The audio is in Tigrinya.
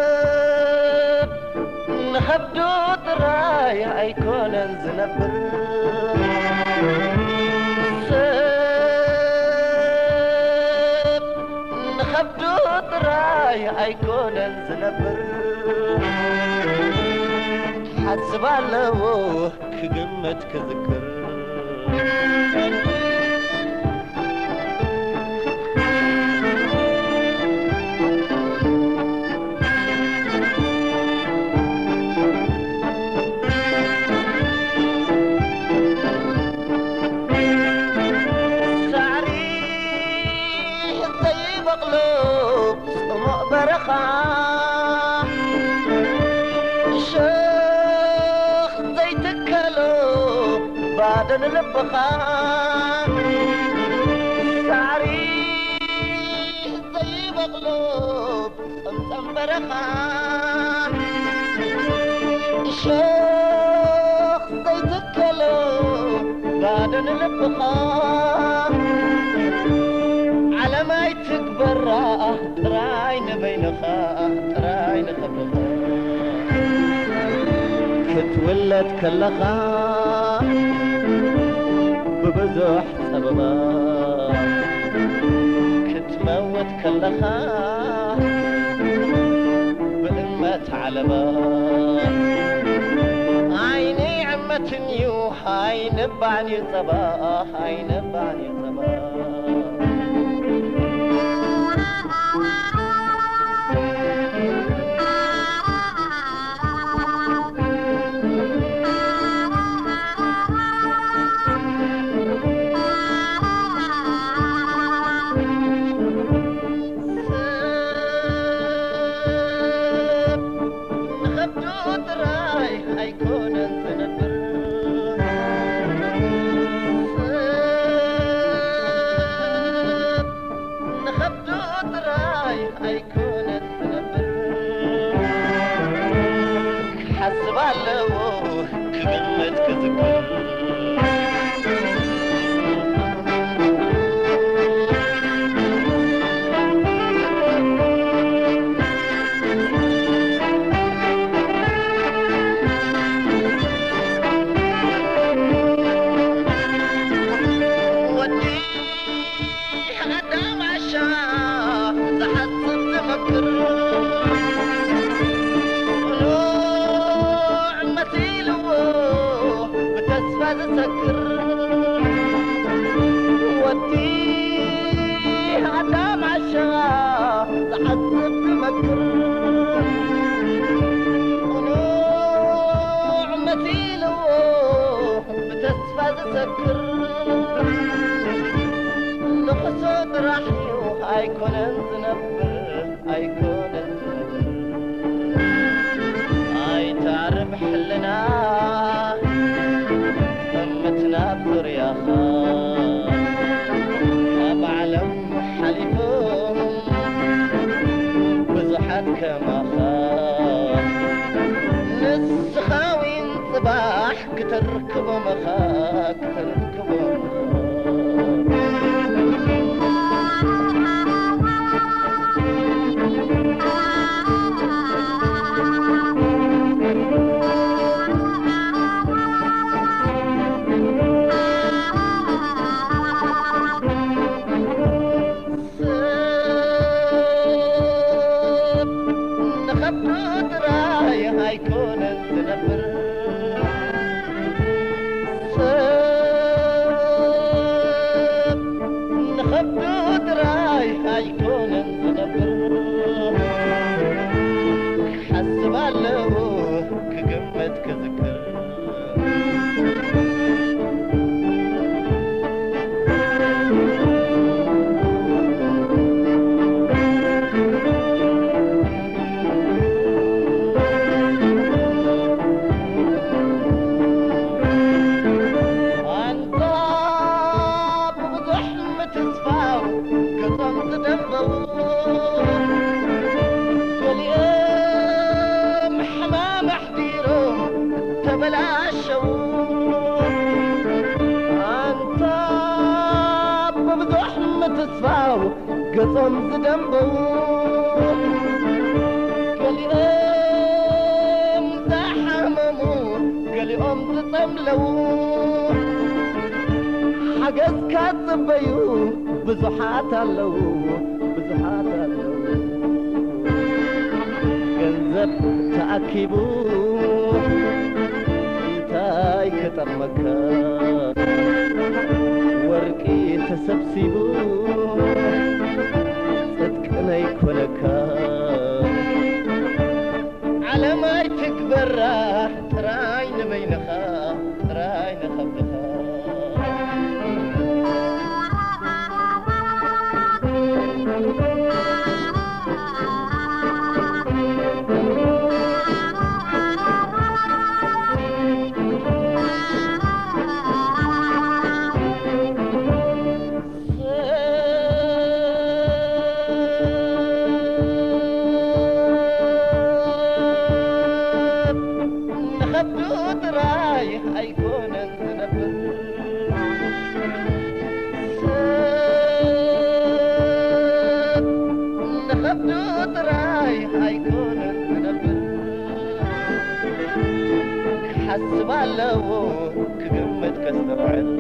ሰብ ንኸብዱ ጥራይ ኣይኮነን ዝነብር፣ ሰብ ንኸብዱ ጥራይ ኣይኮነን ዝነብር። ሓስብ ኣለዎ ክግምት ክዝክር። ሳዕሪ ዘይበቕሎ ጽሙቕ በረኻ፣ እሾኽ ዘይትከሎ ባዶ ንልብኻ። ሳዕሪ ዘይበቕሎ ጸምጸም በረኻ፣ እሾኽ ዘይትከሎ ባዶ ንልብኻ። ዓለም ኣይትግበራ ጥራይ ንበይንኻ፣ ጥራይ ንኽብርኻ። ክትውለድ ከለኻ ብብዙሕ ጸበባ፣ ክትመውት ከለኻ ብእመት ዓለባ። ዓይኒ ዕመትን እዩ፣ ኣይንባዕን እዩ ጸባ፣ ኣይንባዕን እዩ ጸባ። ንኸብዱ ጥራይ ኣይኮነን ዝነብር፣ ሰብ ንኸብዱ ጥራይ ኣይኮነን ዝነብር። ክሓስብ ኣለዎ ክግምት ክዝክር። ወዲ ኣዳም ዓሻ ዝሓስብ ዝመክር፣ ቅኑዕ መሲልዎ ብተስፋ ዝሰክር። ወዲ ኣዳም ዓሻ ዝሓስብ ዝመክር፣ ቅኑዕ መሲልዎ ብተስፋ ዝሰክር። ንኽሱ ጥራሕ እዩ ኣይኮነን ዝነብር፣ ኣይኮነን ዝነብር። ኣይተዕርብ ሕልና እምትና ኣብ ዙርያኻ፣ ካብ ዓለም ሓሊፎም ብዙሓት ከማኻ። ንስኻ ዊን ጽባሕ ክተርክቦም ኢኻ፣ ክተርክቦም ኢኻ። ሰብ ንኸብዱ ጥራይ ኣይኮነን ዝነብር፣ ሰብ ንኸብዱ ጥራይ ኣይኮነን ዝነብር። ክሓስብ ኣለዎ ክግምት ክዝክር። ደንበው፣ ገሊኦም ሕማም ኣሕዲሮም ተበላሸው። ኣንታ ብብዙሕ ምትስፋው ገጾም ዝደንበው፣ ገሊኦም ዝሓመሙ፣ ገሊኦም ዝጸምለው፣ ሓገዝካ ዝጽበዩ ብዙሓት ኣለዉ፣ ብዙሓት ኣለዉ። ገንዘብ ተኣኪቡ እንታይ ክጠቕመካ? ወርቂ ተሰብሲቡ ጽድቂ ነይኮነካ። ዓለም ኣይትግበራ ጥራይ ንበይንኻ፣ ጥራይ ንኸብድኻ። ንኸብዱ ጥራይ ኣይኮነን ዝነብር፣ ሰብ ንኸብዱ ጥራይ ኣይኮነን ዝነብር። ክሓስብ ኣለዎ፣ ክግምት፣ ከስተውዕል።